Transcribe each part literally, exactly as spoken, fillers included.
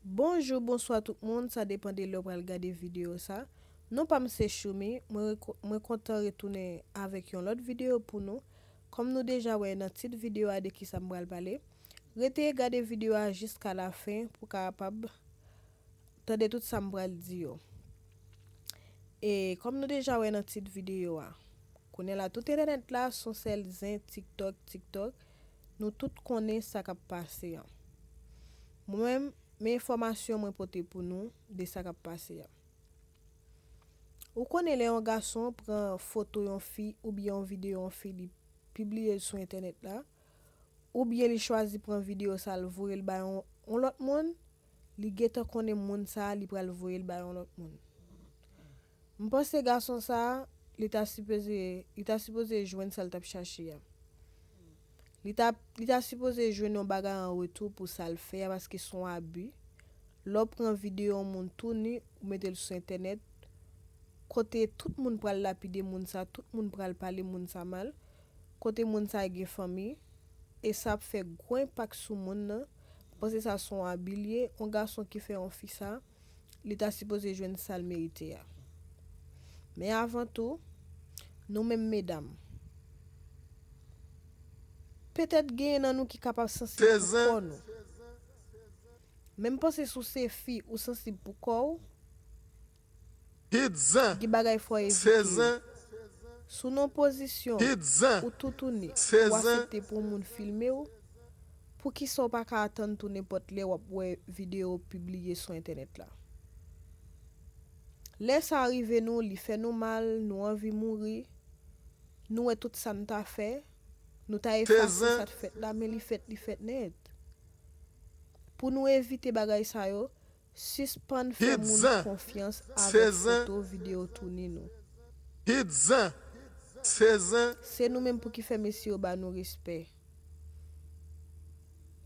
Bonjou, bonswa tout moun, sa depann de lè w pral gade videyo sa. Non pa m se Choumi, mwen reko- mwen kontan retounen avèk yon lòt videyo pou nou. Kòm nou deja wè nan tit videyo a de kisa m pral pale, rete gade videyo a jiska lafen pou w kapab tande tout sa m pral di yo. E kòm nou deja wè nan tit videyo a, kounye a la tout entènèt la se yon sèl zen TikTok, TikTok, nou tout konnen sa k ap pase an. Mwen menm, men enfòmasyon mwen pote pou nou de sa k ap pase an. Ou konnen lè yon gason pran foto yon fi oubyen yon videyo yon fi li pibliye l sou entènèt la, oubyen li chwazi pran videyo sa l voye l bay yon, yon lòt moun, li gentan konnen moun sa a li pral voye l bay yon lòt moun. M panse gason sa a, li ta sipoze, li ta sipoze jwenn sa l t ap chache a. Li ta, li ta sipoze jwenn yon bagay an retou pou sa l fè a paske se yon abi. Lè w pran videyo yon moun tou ni, ou mete l sou entènèt, kote tout moun pral lapide moun sa, tout moun pral pale moun sa mal, kote moun sa gen fanmi, e sa ap fè gwo enpak sou moun nan. M panse sa se yon abi l ye, yon gason ki fè yon fi sa, li ta sipoze jwenn sa l merite a. Men avan tou, nou menm medam, petèt genyen nan nou ki kapab sansib pou kò nou. Men m panse si w se fi ou sansib pou kò w, gen bagay fò w evite yo. Si w nan yon pozisyon ou toutouni, ou aksepte pou yon moun filme w, poukisa w pa ka atann tou nenpòt lè w ap wè videyo pibliye sou entènèt la? Lè sa rive nou, li fè nou mal, nou anvi mouri, nou wè tout sa n ta fè, nou ta efase sa t fèt la, men li fèt, li fèt nèt. Pou nou evite bagay sa yo, sispann fè moun konfyans avèk foto, videyo touni nou. Se nou menm pou ki fè mesye yo ba nou respè.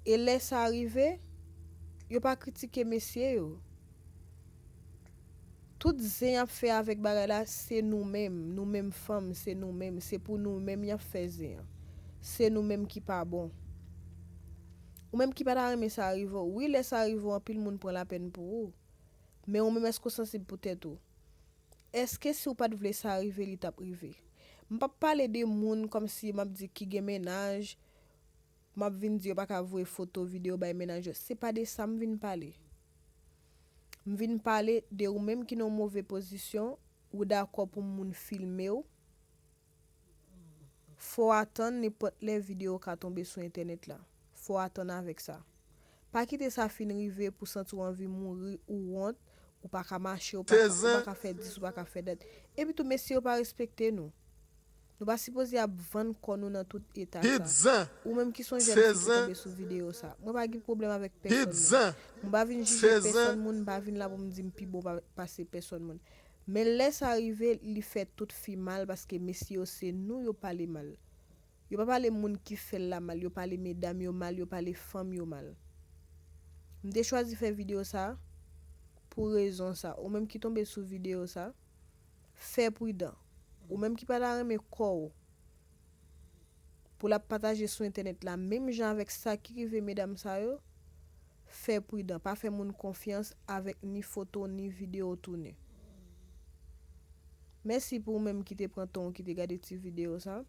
E lè sa rive, yo pa kritike mesye yo. Tout zen y ap fè avèk bagay la, se nou menm, nou menm fanm, se nou menm, se pou nou menm y ap fè zen an. Se nou menm ki pa bon. Ou menm ki pa ta renmen sa rive w, wi, lè sa rive w, anpil moun pran lapèn pou ou. Men ou menm, èske w sansib pou tèt ou? Èske si w pa t vle sa rive, li t ap rive? M p ap pale de moun kòmsi m ap di ki gen mennaj, m ap vin di yo pa ka voye foto, videyo bay mennaj yo. Se pa de sa m vin pale. M vin pale de ou menm ki nan yon move pozisyon, ou dakò pou moun filme w. Fò w atann nenpòt lè videyo ka tonbe sou entènèt la. Fò w atann avèk sa. Pa kite sa fin rive pou santi w anvi mouri, ou wont, ou pa ka mache, ou pa ka, ou pa ka fè dis, ou pa ka fè dat. Epitou, mesye yo pa respekte nou. Nou pa sipoze ap vann kò nou nan tout eta sa. Ou menm ki se yon jèn fi ki tonbe sou videyo sa. Mwen pa gen pwoblèm avèk pèsonn moun. Mwen pa vin jije pèsonn moun, m pa vin la pou m di m pi bon pa- pase pèsonn moun. Men lè sa rive, li fè tout fi mal paske mesye yo se nou yo pale mal. Yo pa pale moun ki fè l la mal, yo pale medam yo mal, yo pale fanm yo mal. M te chwazi fè videyo sa pou rezon sa. Ou menm ki tonbe sou videyo sa, fè pridan. Ou menm ki pa ta renmen kò w pou l ap pataje sou entènèt la, menm jan avèk sa ki rive medam sa yo, fè pridan. Pa fè moun konfyans avèk ni foto, ni videyo touni. Mèsi pou ou menm ki te pran tan w ki te gade ti videyo sa.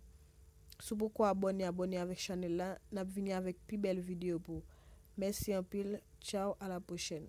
Si w poko abòne, abòne avèk chanèl la, n ap vini avèk pi bèl videyo pou ou. Mèsi anpil, tchaw, a la pwochèn.